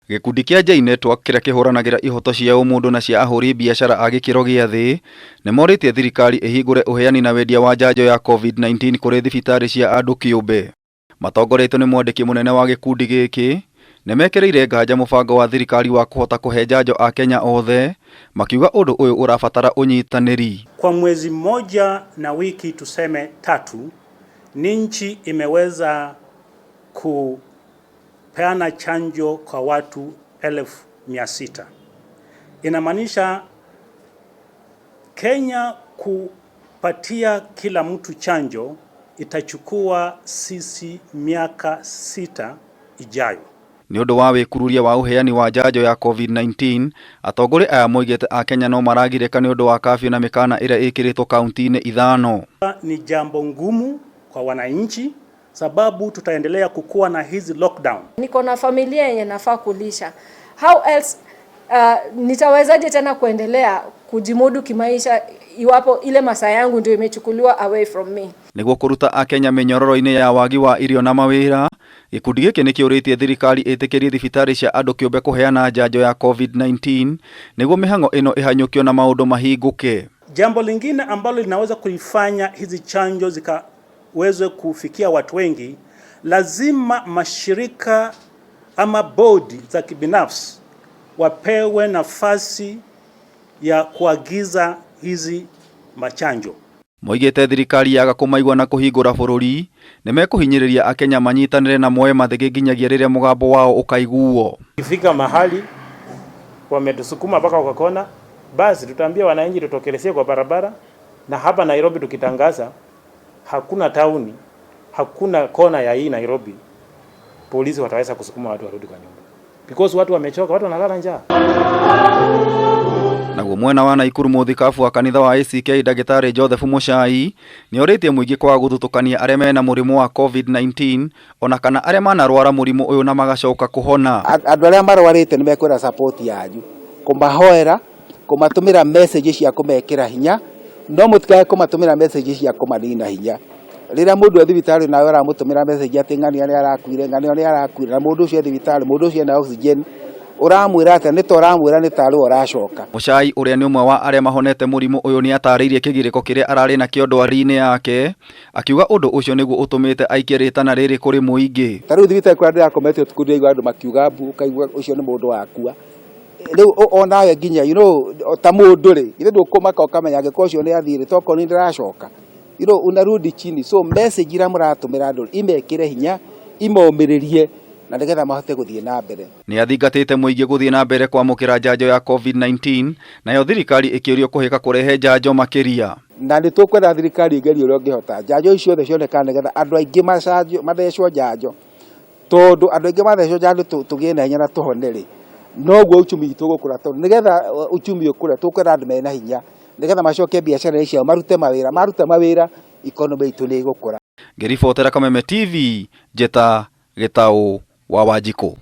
Gĩkundi kĩa J Network kĩrĩa kĩhũranagĩra ihoto cia ũmũndũ na cia ahũri biacara a gĩkĩro gĩa thĩ nĩmorĩtie thirikari ĩhingũre ũheani na wendia wa njanjo ya Covid-19 kũrĩ thibitarĩ cia andũ kĩũmbe. Matongoretio nĩ mwandĩki mũnene wa gĩkundi gĩkĩ, nĩmekĩrĩire nganja mũbango wa thirikari wa kũhota kũhe njanjo akenya othe, makiuga ũndũ ũyũ ũrabatara ũnyitanĩri. Kwa mwezi mmoja na wiki tuseme tatu, ni nchi imeweza kupeana chanjo kwa watu 600,000. Inamaanisha Kenya kupatia kila mtu chanjo itachukua sisi miaka 6 ijayo. Nĩ ũndũ wa wĩkururia wa ũheani wa njanjo ya Covid-19, atongoria aya moigĩte akenya no maragirĩka nĩ ũndũ wa kafyu na mĩkana ĩrĩa ĩkĩrĩtwo kaunti-inĩ ithano. Ni jambo ngumu kwa wananchi sababu tutaendelea kukuwa na hizi lockdown. Niko na familia yenye nafaa kulisha. How else nitawezaje tena kuendelea kujimudu kimaisha iwapo ile masaa yangu ndio imechukuliwa away from me? Nĩguo kũruta akenya mĩnyororo-inĩ ya wagi wa irio na mawĩra, gĩkundi gĩkĩ nĩkĩũrĩtie thirikari ĩtĩkĩrie thibitarĩ cia andũ kĩũmbe kũheana njanjo ya Covid-19 nĩguo mĩhang'o ĩno ĩhanyũkio na maũndũ mahingũke. Jambo lingine ambalo linaweza kuifanya hizi chanjo zikaweze kufikia watu wengi, lazima mashirika ama bodi za kibinafsi wapewe nafasi ya kuagiza hizi machanjo. Moigĩte thirikari yaga kũmaigua na kũhingũra bũrũri nĩmekũhinyĩrĩria akenya manyitanĩre na moe mathĩgĩ nginyagia rĩrĩa mũgambo wao ũkaiguo. Ikifika mahali wametusukuma mpaka kwa kona, basi tutaambia wananchi tutokelezie kwa barabara. Na hapa Nairobi tukitangaza, hakuna tauni, hakuna kona ya hii Nairobi polisi wataweza kusukuma watu warudi kwa nyumba, because watu wamechoka, watu wanalala njaa. Naguo mwena wa Naikuru mũthikabu wa kanitha wa ACK ndagĩtarĩ Joseph Muchai nĩorĩtie mũingĩ kwaga gũthutũkania arĩa mena mũrimũ wa Covid-19 ona kana arĩa manarwara mũrimũ ũyũ na magacoka kũhona. Andũ arĩa marwarĩte nĩ mekwenda support yanyu, kũmahoera, kũmatũmĩra message cia kũmekĩra hinya, no mũtikae kũmatũmĩra message cia kũmanina hinya. Rĩrĩa mũndũ e thibitarĩ nawe ũramũtũmĩra message atĩ ng'ania nĩ arakuire, ng'ania nĩ arakuire, na mũndũ ũcio e thibitarĩ, mũndũ ũcio ena oxygen, ũramwĩra atĩa? Nĩ ta ũramwĩra nĩ tarĩ we ũracoka. Muchai ũrĩa nĩ ũmwe wa arĩa mahonete mũrimũ ũyũ nĩ atarĩirie kĩgirĩko kĩrĩa ararĩ nakĩo ndwari-inĩ yake, akiuga ũndũ ũcio nĩguo ũtũmĩte aikie rĩtana rĩrĩ kũrĩ mũingĩ. Ta rĩu thibitarĩ kũrĩa ndĩrakomete ũtukũ ndĩraigua andũ makiuga mbu, ũkaigua ũcio nĩ mũndũ wakua. Rĩu onawe nginya ta mũndũ rĩ, ithe ndũkũmaka ũkamenya angĩkorwo ũcio nĩ athiĩ rĩ, tokorwo nĩ ndĩracoka. Unarudi chini. So message iria mũratũmĩra andũ imekĩre hinya, imomĩrĩrie na nĩgetha mahote gũthiĩ na mbere. Nĩ athingatĩte mũingĩ gũthiĩ na mbere kwamũkĩra njanjo ya Covid-19, nayo thirikari ĩkĩũrio kũhĩka kũrehe njanjo makĩria. Na nĩ tũkwenda thirikari ĩgerie ũrĩa ũngĩhota njanjo icio ciothe cionekane nĩgetha andũ aingĩ mathecwo njanjo, tondũ andũ aingĩ mathecwo njanjo tũgĩe na hinya na tũhone rĩ, noguo uchumi witũ ũgũkũra, tondũ nĩgetha uchumi ũkũre tũkwenda andũ mena hinya nĩgetha macoke biacara ciao, marute mawĩra, maruta mawĩra economy itũ nĩ ĩgũkũra. Ngĩribotera Kameme TV, Njeta Gĩtaũ wa Wanjikũ.